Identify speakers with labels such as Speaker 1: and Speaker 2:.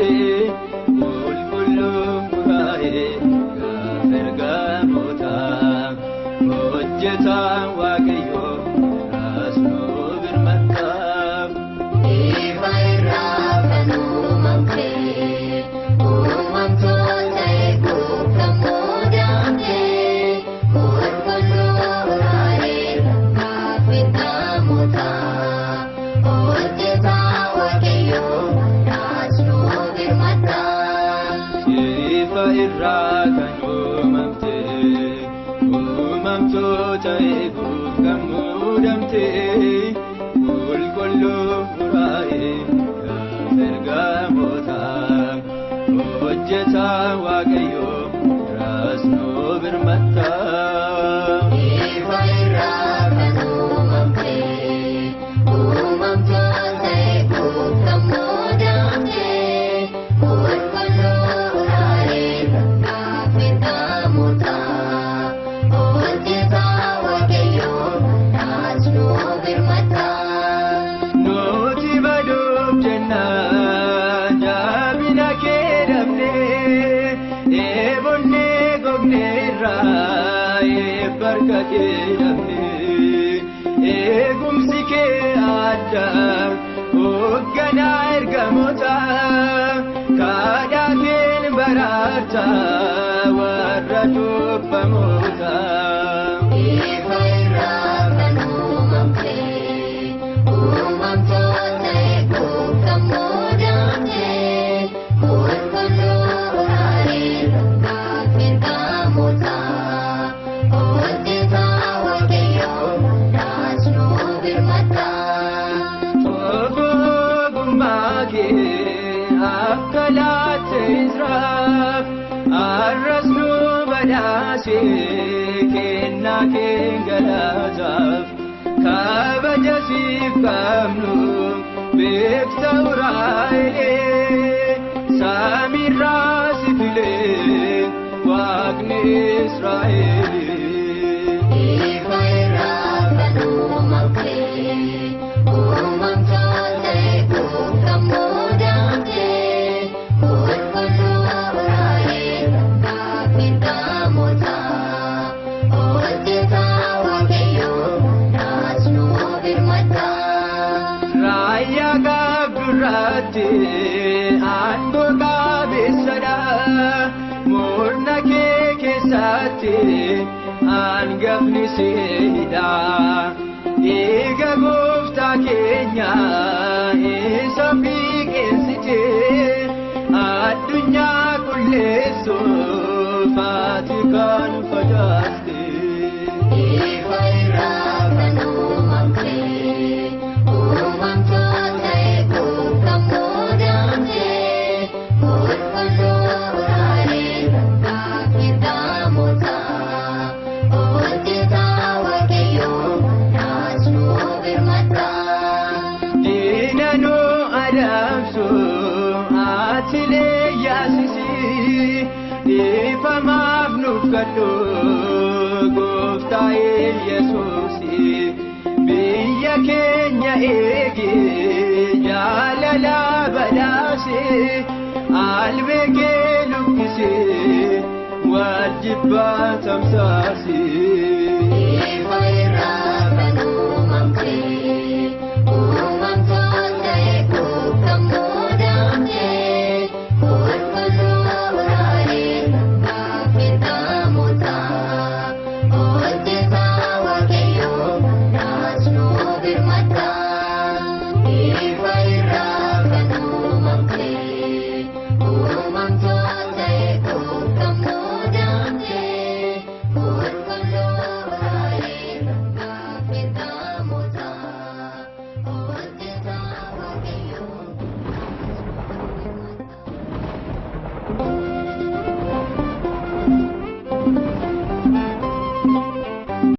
Speaker 1: muudamte qulqulluu Uraa'el gaafa ergamootaa hojjetaa Waaqayyoo as nu birmattaa.
Speaker 2: Ifa irraa kan uumamte, uumamtoota eeguuf kan muudamte, qulqulluu Uraa'el gaafa ergamootaa, hojjetaa Waaqayyoo as nu birmattaa.
Speaker 1: Ifa irraa kan uumamte, uumamtoota eeguuf kan muudamte, qulqulluu Uraa'el gaafa ergamootaa, hojjetaa Waaqayyoo as nu birmattaa.
Speaker 2: Ifa irraa kan uumamte, uumamtoota eeguuf kan muudamte, qulqulluu Uraa'el gaafa ergamootaa, hojjetaa Waaqayyoo as nu birmattaa.
Speaker 1: Nuti baduuf jennaan jaabina kee dhabnee eebonnee gogneerraa eebbarka kee dhabnee eegumsi kee adda hoogganaa ergamoota kadhaa keen baraarta warra cubbamoota.
Speaker 2: Ifa irraa kan uumamte, uumamtoota eeguuf kan muudamte, qulqulluu Uraa'el gaafa ergamootaa, hojjetaa Waaqayyoo as nu birmattaa.
Speaker 1: Ogummaa kee akka laatte Israaf arras nu badhaase kennaa kee galataaf kabaja siif qabnu beekta Uraa'elee samiirraa si filee Waaqni Israa'elee.
Speaker 2: Ifa irraa kan uumamte, uumamtoota eeguuf kan muudamte, qulqulluu Uraa'el gaafa ergamootaa, hojjetaa Waaqayyoo as nu birmattaa.
Speaker 1: Raayyaa qabdurratti aangoo qabeessadha. Murna kee keessatti hangafni siidha. Dhiiga gooftaa keenya isa fiiqeensite addunyaa qulleessuuf ati kan facaaste.
Speaker 2: Ifa irraa kan uumamte, uumamtoota eeguuf kan muudamte, qulqulluu Uraa'el gaafa ergamootaa, hojjetaa Waaqayyoo as nu birmattaa.
Speaker 1: Diina nu adamsu atilee yaasisi dhiifamaaf nuuf kadhu gooftaa Yesuusi biyya keenya eegi jaalala badhaasi albee kee luqqisi wal jibbaa tamsaasi.
Speaker 2: Ifa irraa